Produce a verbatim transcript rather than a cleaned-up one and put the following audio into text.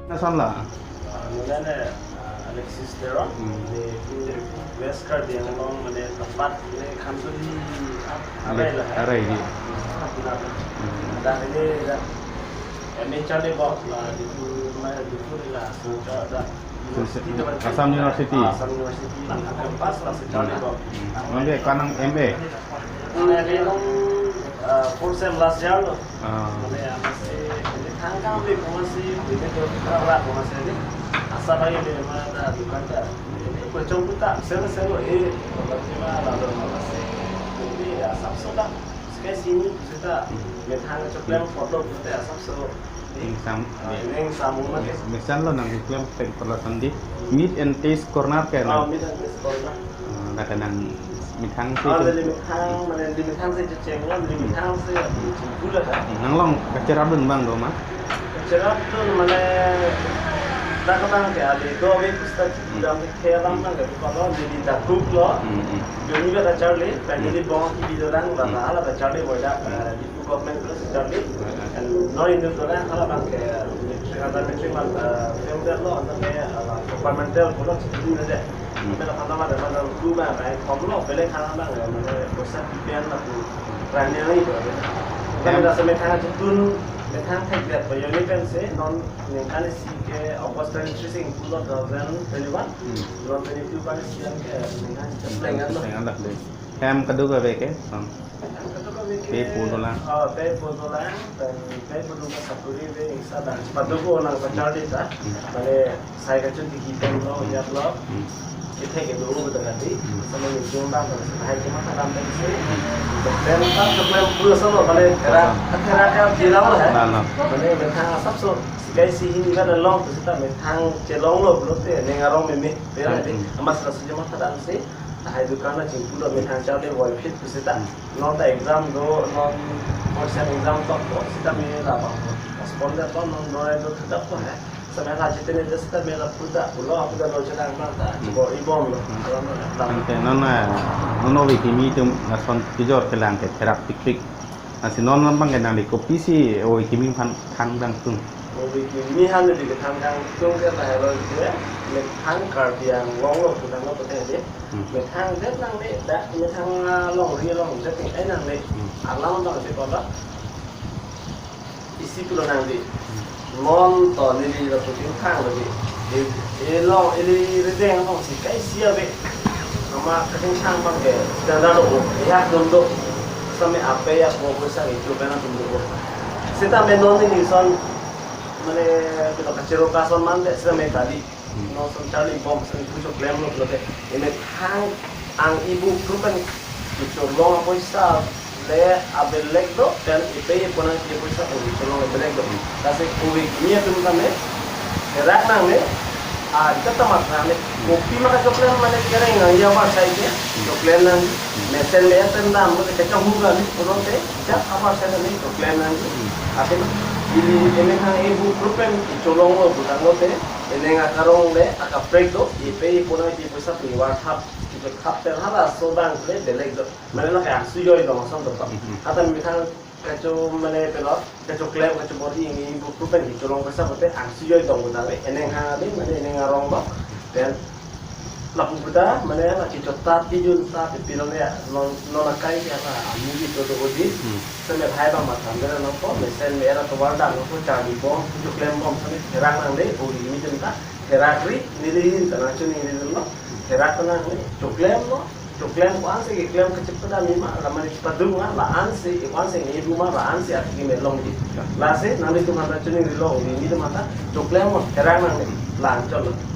Nasan la? Ah, nonane, ah, Alexis Teron, Hmm. di West Karbi Anglong, mane tempat ini Khamsuli ap-, Iya, arai lah, ya. Arai, iya. Ap-, ap-, Hmm. Dah ini dah M A Charlie Bok lah, di tu, mana di tu lah, Silchar dah. University tu, Assam University. Ah, Assam University, lah, campus lah, si Charlie Bok. Hmm. Mane kanang M A? Hmm, ini nong, ah, fourth sem last year lo. Ah. Mane amatsi, ini thangkang di, amatsi, ini tu, kara, amatsi ini. Asa lagi di mana ada dukan ta. Ini kocong puta, sel, sel, eh, berarti mah lalu amatsi. Ini ya, asapso dah. Sekai sini, pusita. Hmm. Methang choklem photo, pusita, asapso. Ingsam, Ah, ini yang sambung lagi. Mesan lo nang choklem pen perlasan di. Meat and Taste Corner ke Oh, nang. Meat and Taste Corner. Ah, kata nang methang si Oh, tu. Dari methang, mana dari methang si ceceng lo, dari methang si cingkul lah, kan? Nang long kacherap dun bang do ma? Kacherap dun, mana, tak ketang ke, ada dua week pusita Hmm. dalam ke, kacherap dun bang ke, kalau jadi dakuk lo, Hmm, hmm. Joni ba ta Charlie, pen Hmm. jadi bong ki video lang, Hmm. lah, lah, ta Charlie, boy dah, Hmm. eh, Government plus Charlie, Hmm. and non Hindu dola hala bang ke matric, ada matric mal, eh, fail lo, anta ke, eh, compartmental pulo chikini aja. Hmm. Tapi la khana ma, khana tu ma, eh, kom lo, bele khana ma, eh, mane, bosa P P N la tu, rani ni tu. Kan Hmm. dah semethang chetun, methang thek dia, pa yoni kan se, non, ningkan si ke, August twenty-three sing, two thousand twenty-one, Hmm. non twenty-two kan si yang ke, ningkan, Hmm. Lengan lo. Lengan lo, deh. Hem kadokave ke, son? Hem kadokave ke, Pe pu dolang. Oh, pe pu dolang, pen pe pu dolang sapuri ve ingsa dan. Sepatu ko nang pacar di ta. Hmm. Mane sai kachun di hitam lo, Hmm. Yak lo. Hmm. Kita ke dulu betul kan di. Hmm. Sama ni jumpa kan, hai cuma kadam tadi sih. Pen ta problem pura sama, mane tera, Paham. Tera ka bilang lah, eh. Nah, nah. Mane methang asapso, sekai si hini kan long, pusita methang chelong lo, belum te, neng arong meme, ya, Hmm. Di. Amatsi la suju ma tha dam si. Hai dukan na chingpu lo methang chau le wai phit pusita. Hmm. Non ta exam do, non fourth sem exam tok do, sita me la bang. Postpone do, non do, do thudap do hai. Sampai la chitene do sita me la puta, pulo, puta lo chelang mang ta, Hmm. Chibo ibom lo. Hmm. Alam lo, alam. Ante non, eh, non ove kimi atum lason kejor kelang ke therap tik tik. Lasi non non bang ke nangli kopisi ove kimi aphan than dang tung? Ove kimi aphan neli kethan dang tung ke lahelo ke, methang Karbi Anglong lo, kethan lo pute de. Hmm. Methang det nangli, dak methang, ah, longri longdet ai nangli. Hmm. Alam bang de kola. Isi pulo nangli. Hmm. Non to neli lo puting thang lo di. E, e long, e ri ri deng long si kai sia be. Ama kating sang bang ke, standard lo, e hak dum do. Sami ape ya ko ko sa itu kan dum do. Sita me non neli son, mane, kita kachero kason man de, sita me tadi. Hmm. Non son Charlie bom, son pucho klem lo, lo de. E methang ang ibu kru pen kecholong apoisa le abelek do, pen ipe iponang ipoisa pu kecholong abelek do. Hmm. Lasi ove kimi atum tame, kerak nangne, ah, jat tamat nangne, Hmm. kopi ma kachoklem mane kereng nang ya war sai ke, Hmm. choklem nang, Hmm. mesen le pen dam, mane kachang hu nang, pulote, jat amar sai nang, choklem nang. Hmm. Asin, ili, ini hang ibu kru pen kecholong lo, butang lote, ini nang akarong le, akaprek do, ipe iponang ipoisa pu war hap. Ipe khap pen halaso bang le belek do. Mane la kangsui joi dong ason do. Mhm. Ata methang Kacho mane pelo, kachoklem, kachobor-i, ingni ingpu pen kecholong kesa pute angsi joi dong puta le, eneng hang ave, mane eneng arong lo. Then lapu puta, mane la kechot ta, tijun ta, pipilong ya, non, non akai ya la, amu di to to odi. Hmm. Seme hai bang matham dera nangpo, mesen me era tovar dam nangpo, charli bom, choklem bom, seme therak nangne, ori mi den ta, therakri, nelihin ta nangchoningri lo, therak nangne, choklem lo, choklem ko-ansi keklem kachepeda mi ma, la mane chepadung ma, la-ansi, ko-ansi ngebu ma, la-ansi atiki melong di. Lasi, nanglitum aphanta choningrilo, ori mi den ta, choklem lo, therak nangne, la-an chot lo.